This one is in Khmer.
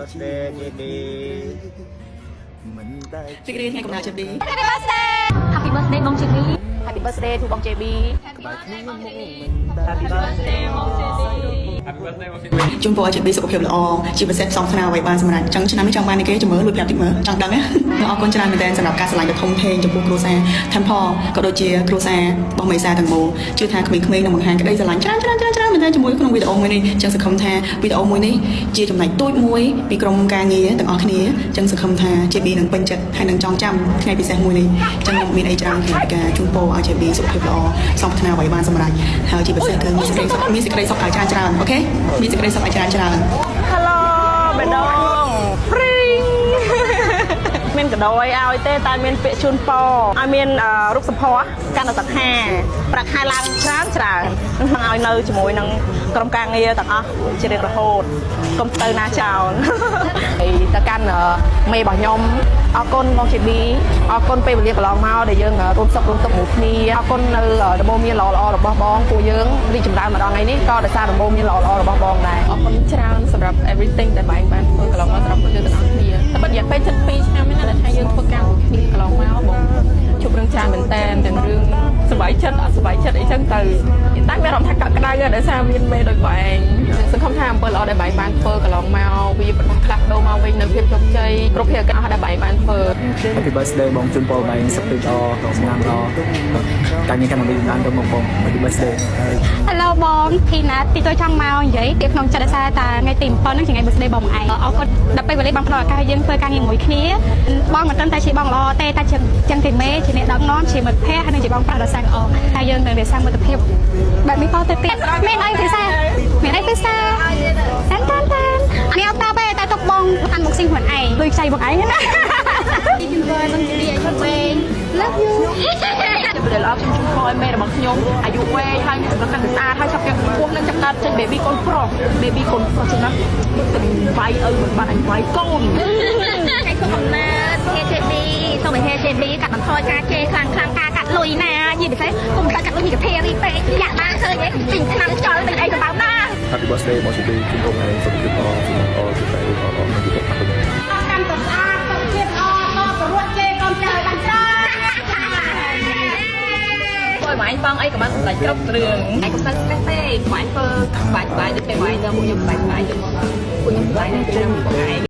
birthday JB. មិនតែ រីករាយថ្ងៃកំណើត JB Happy birthday. Happy birthday បង JB. Happy birthday to បង JB. ក្បែរគ្នាមុខមិនតែ Happy birthday បង JB. ជូនពរឲ្យ JB សុខភាពល្អជាពិសេសផ្សំស្នាអ្វីបានសម្រាប់ចឹងឆ្នាំនេះចង់បានអីគេចាំមើលលួចប្រាប់តិចមើលចង់ដឹងណាអរគុណច្រើនមែនទែនសម្រាប់ការស្រឡាញ់ដ៏ធំធេងចំពោះគ្រួសារ Temple ក៏ដូចជាគ្រួសាររបស់មេសាទាំងមូលជឿថាក្មេងៗនឹងបង្ហាញក្តីស្រឡាញ់ច្រើនច្រើនច្រើនច្រើនមែនទែនជាមួយក្នុងវីដេអូមួយនេះចឹងសង្ឃឹមថាវីដេអូមួយនេះជាចំណែកតូចមួយពីក្រុមការងារទាំងអស់គ្នាចឹងសង្ឃឹមថា JB នឹងពេញចិត្តហើយនឹងចងចាំថ្ងៃពិសេសមួយនេះចឹងខ្ញុំមានអីច្រើនក្រៅពីការជូនពរឲ្យ JB សុខភាពល្អផ្សំប្រាថ្នាអ្វីបានសម្រេចហើយជាពិសេសគឺមានសេចក្តីសុខមានសេចក្តីសុខឲ្យច្រើនច្រើន okay មានសេចក្តីសុខឲ្យច្រើនច្រើន Hello បេះដូងព្រីង មានកដោយឲ្យទេតែមានពាក្យជូនពរឲ្យមានរូបសម្ផស្សកាន់តែសង្ហាប្រាក់ខែឡើងច្រើនច្រើននឹងឲ្យនៅជាមួយនឹងក្រុមការងារទាំងអស់ជារៀងរហូតកុំទៅណាចោល ហើយទៅកាន់មេរបស់ខ្ញុំអរគុណបង JB អរគុណពេលវេលាកន្លងមកដែលយើងរួមសុខរួមទុក្ខមួយគ្នាអរគុណនៅដំបូន្មានល្អៗរបស់បងពួកយើងរីកចម្រើនមកដល់ថ្ងៃនេះក៏ដោយសារដំបូន្មានល្អៗរបស់បងដែរ អរគុណច្រើនសម្រាប់ everything ដែលបងបានធ្វើកន្លងមកសម្រាប់ពួកយើងទាំងអស់គ្នាតែបើរយៈពេល72ឆ្នាំនេះណាដែលថាយើងធ្វើការមួយគ្នាកន្លងមកបងជួបរឿងច្រើនមែនតើទាំងរឿងសប្បាយចិត្តអត់សប្បាយចិត្តអីចឹងទៅតែមានអារម្មណ៍ថាកក់ក្ដៅដោយសារមានមេដូចបងសង្ឃឹមថាអំពើល្អដែលបងបានធ្វើកន្លងមកវាផ្លាស់ផ្លាស់ប្ដូរមកវិញនៅភាពជោគជ័យគ្រប់ភារកិច្ចអស់ដែលបងបានធ្វើ Happy birthday បងជូនពរបងសុខភាពល្អសំណាងល្អការងារកាន់តែរីកចម្រើនទៅមុខបង Happy birthday. Hello បងធីណាទីតូចចង់មកនិយាយទៀតក្នុងចិត្តដោយសារតែថ្ងៃទី7ហ្នឹងជាថ្ងៃ birthday បងឯងអរគុណដល់ពេលវេលាបងផ្ដល់ឱកាសឲ្យយើងធ្វើការងារមួយគ្នាបងមិនត្រឹមតែជាបងល្អទេតែជាចឹងទីមេជាអ្នកដឹកនាំជាមិត្តភក្តិហើយនិងជាបងប្រុសដ៏សែនល្អហើយយើងនឹងរក្សាមិត្តភាពបែបនេះតទៅទៀតមានអីពិសេសមានអីពិសេសតានតានតាននេះអត់ប្រាប់ទេតែទុកបងអានមកស៊ីខ្លួនឯងលុយខ្ចីបងឯងណាជូនពរបងជម្រាបឲ្យវែង Love you. ជាប្រល្អខ្ញុំជូនពរឲ្យមេរបស់ខ្ញុំអាយុវែងហើយមានសម្រស់កាន់តែស្អាតហើយឆាប់គេពោះនឹងចាប់កើតចេញ baby កូនប្រុស baby កូនប្រុសចឹងណាទៅវាយឪមិនបានអញវាយកូន ថ្ងៃខួបកំណើត KJB សូមឲ្យ KJB កាត់បន្ថយការជេរខ្លាំងខ្លាំងការកាត់លុយណាជាពិសេសកុំទៅកាត់លុយមីកាភេរីពេកយ៉ាក់បានឃើញទេទិញឆ្នាំខ្យល់ទិញអីសម្បើមណា Happy birthday បង JB ជូនពរបងសុខភាពល្អសំណាងល្អសុខភាពល្អល្អនៅទីតាំង កាន់តែស្អាតសុខភាពល្អតប្រវត្តិជេរកូនចៅបានច្រើន ធ្វើឲ្យបងអីក៏បានសម្រេចគ្រប់រឿងឯងកុំសូវ stress ទេបងធ្វើបាយបាយដូចពេលបងនៅពួកខ្ញុំបាយបាយទៅពួកខ្ញុំបាយនៅឆ្នាំបងឯង។